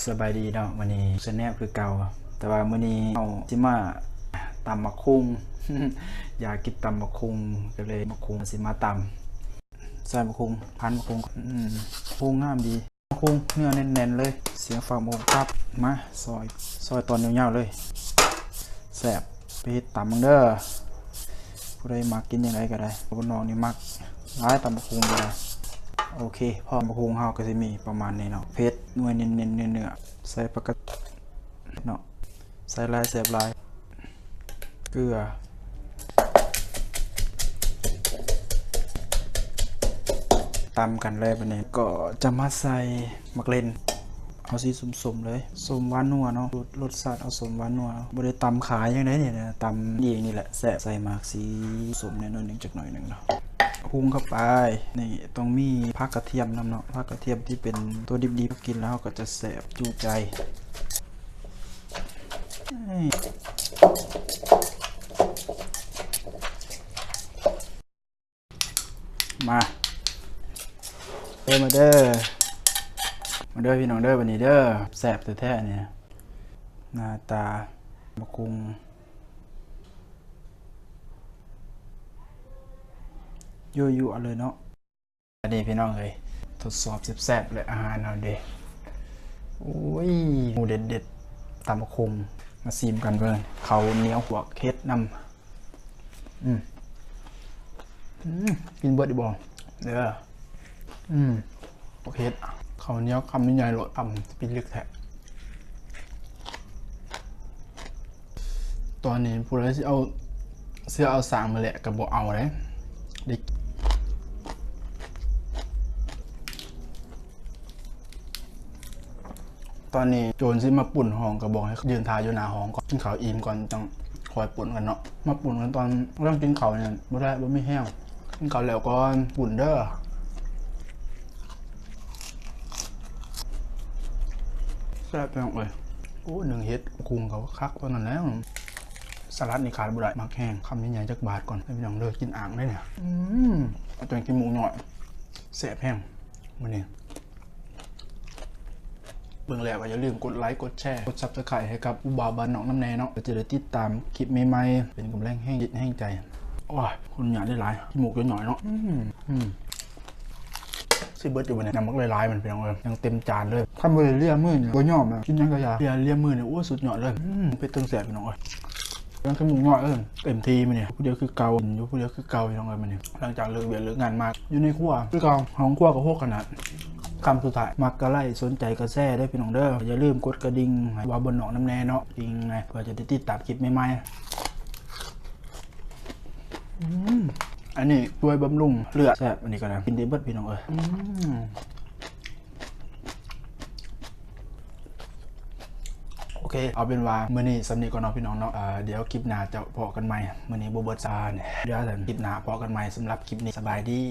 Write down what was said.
ສະບາຍດີເນາະ ມື້ນີ້ Channel ຄືເກົ່າ ແຕ່ວ່າມື້ນີ້ເຮົາຊິມາຕຳໝາກຫຸ່ງ ຢາກກິນຕຳໝາກຫຸ່ງ ກໍເລີຍໝາກຫຸ່ງຊິມາຕຳ ໃສ່ໝາກຫຸ່ງ ພັນໝາກຫຸ່ງ ອືມ ໝາກຫຸ່ງງາມດີ ໝາກຫຸ່ງເນື້ອແໜ້ນໆເລີຍ ສຽງຟ້າໂມງປັບ ມາ ຊອຍ ຊອຍຕອນຍາວໆເລີຍ ແຊບ ໄປເຮັດຕຳເບິ່ງເດີ ຜູ້ໃດມັກກິນຈັ່ງໃດກໍໄດ້ ຄົນນອກນີ້ມັກຫຼາຍ ຕຳບັກຫຸ່ງກໍໄດ້ ໂອເຄ ພ້ອມ ບັກຫຸ່ງເຮົາກໍຊິມີປະມານນີ້ເນາະ ເຜັດ ໜ່ວຍເນັ້ນໆ ເນື້ອໆ ໃສ່ຜັກກາດເນາະ ໃສ່ຫຼາຍແຊບຫຼາຍ ເກືອ ຕຳກັນເລີຍບາດນີ້ ກໍຈະມາໃສ່ໝາກເລັ່ນ ເອົາສີສົ້ມໆເລີຍ ສົ້ມຫວານນົວເນາະ ລົດ ລົດຊາດເອົາສົ້ມຫວານນົວ ບໍ່ໄດ້ຕຳຂາຍຫຍັງໃດນີ້ນະ ຕຳເອງນີ້ແຫຼະແຊບ ໃສ່ໝາກສີສົ້ມແດ່ໜ້ອຍໜຶ່ງ ຈັກໜ້ອຍໜຶ່ງເນາະ ຫຸ່ງເຂົ້າໄປ ນີ້ຕ້ອງມີຜັກກະທຽມນຳເນາະ ຜັກກະທຽມທີ່ເປັນຕົວດິບໆ ກິນແລ້ວເຮົາກໍຈະແຊບຈຸໃຈ. ມາເດີ ມາເດີ ມາເດີພີ່ນ້ອງເດີ ບາດນີ້ເດີ ແຊບແທ້ໆນີ້ ໜ້າຕາບັກຫຸ່ງຍົວໆເລີຍເນາະ. ອັນນີ້ພີ່ນ້ອງເອີຍ ທົດສອບແຊບໆເລີຍ ອາຫານເຮົາເດ້ ໂອ້ຍ ເດັດໆ ຕຳບັກຫຸ່ງ ມາຊີມກັນເບິ່ງ ເຂົ້າໜຽວພວກເຫັດນຳ ອືມ ອືມ ກິນເບິດອີກບໍ່ ເດີ ອືມ ບັກເຫັດ ເຂົ້າໜຽວຄຳໃຫຍ່ໆໂລດ ຄຳປິດເລິກແທ້. ຕອນນີ້ຜູ້ໃດຊິເອົາເສືອເອົາສ້າງມາແລກກໍບໍ່ເອົາເດ້ ໄດ້ ຕອນນີ້ໂຈນຊິມາປຸ້ນຫ້ອງ ກໍບອກໃຫ້ຢືນຖ້າຢູ່ໜ້າຫ້ອງກ່ອນ ກິນເຂົ້າອີ່ມກ່ອນຈັ່ງຄ່ອຍປຸ້ນກັນເນາະ ມາປຸ້ນກັນຕອນກຳລັງກິນເຂົ້ານີ້ບໍ່ໄດ້ ບໍ່ມີແຮງ ກິນເຂົ້າແລ້ວກ່ອນປຸ້ນເດີ. ແຊບພີ່ນ້ອງເອີຍ ໂອ້ ໜຶ້ງເຫັດ ຫຸ່ງເຂົ້າຄັກປານນັ້ນແຫຼະ ສະຫຼັດນີ້ຂາດບໍ່ໄດ້ ມັກແຮງ ຄຳໃຫຍ່ໆຈັກບາດກ່ອນ ໃຫ້ພີ່ນ້ອງເດີ ກິນອ່າງເດ້ນີ້ ອືມ ເອົາແຕ່ຂີ້ໝູກນ້ອຍ ແຊບແຮງມື້ນີ້ ເບິ່ງແລ້ວກໍຢ່າລືມກົດໄລ ກົດແຊ ກົດ Subscribe ໃຫ້ກັບຜູ້ບ່າວບ້ານນອກນຳແດ່ເນາະ ເພື່ອຈະໄດ້ຕິດຕາມຄລິບໃໝ່ໆ ເປັນກຳລັງແຮງຈິດແຮງໃຈ ໂອ້ຍ ຄົນຫຍ້າຍຫຼາຍໆ ຂີ້ໝູກຍ້ອຍໆເນາະ ອືມ ອືມ ຊິເບິດຢູ່ບໍ່ນີ້ ຍຳບັກຫຼາຍໆມັນພີ່ນ້ອງເອີຍ ຍັງເຕັມຈານເລີຍ ຄັນບໍ່ໄດ້ເລຍມືນີ້ບໍ່ຍອມນະ ກິນຫຍັງກໍຢ່າ ເລຍ ເລຍມືນີ້ ໂອ້ຍ ສຸດຍອດເລີຍ ອືມ ເຜັດເທິງແຊບພີ່ນ້ອງເອີຍ ຍັງຄືໝູນ້ອຍເອີຍ ເຕັມທີ່ມື້ນີ້ ຜູ້ດຽວຄືເກົ່າ ຢູ່ຜູ້ດຽວຄືເກົ່າພີ່ນ້ອງເອີຍ ມື້ນີ້ ຫຼັງຈາກເລີກວຽກເລີກງານມາ ຢູ່ໃນຄົວຄືເກົ່າ ຫ້ອງຄົວກໍຮົກຂະໜາດ ຄຳສຸດທ້າຍ ມັກກໍໄລ ສົນໃຈກໍແຊເດີພີ່ນ້ອງເດີ ຢ່າລືມກົດກະດິ່ງໃຫ້ບ່າວບ້ານນອກນຳແດ່ເນາະ ດິ່ງ ເພື່ອຈະໄດ້ຕິດຕາມຄລິບໃໝ່ໆ. ອືມ ອັນນີ້ຊ່ວຍບຳລຸງເລືອດ ແຊບ ອັນນີ້ກໍໄດ້ ກິນໄດ້ເບິດພີ່ນ້ອງເອີຍ ອືມ ໂອເຄ ເອົາເປັນວ່າມື້ນີ້ສ່ຳນີ້ກ່ອນເນາະພີ່ນ້ອງເນາະ ເອີ ດຽວຄລິບໜ້າຈະພໍ້ກັນໃໝ່ ມື້ນີ້ບໍ່ເບິດຊານ ດຽວຄລິບໜ້າພໍ້ກັນໃໝ່ ສຳລັບຄລິບນີ້ ສະບາຍດີ.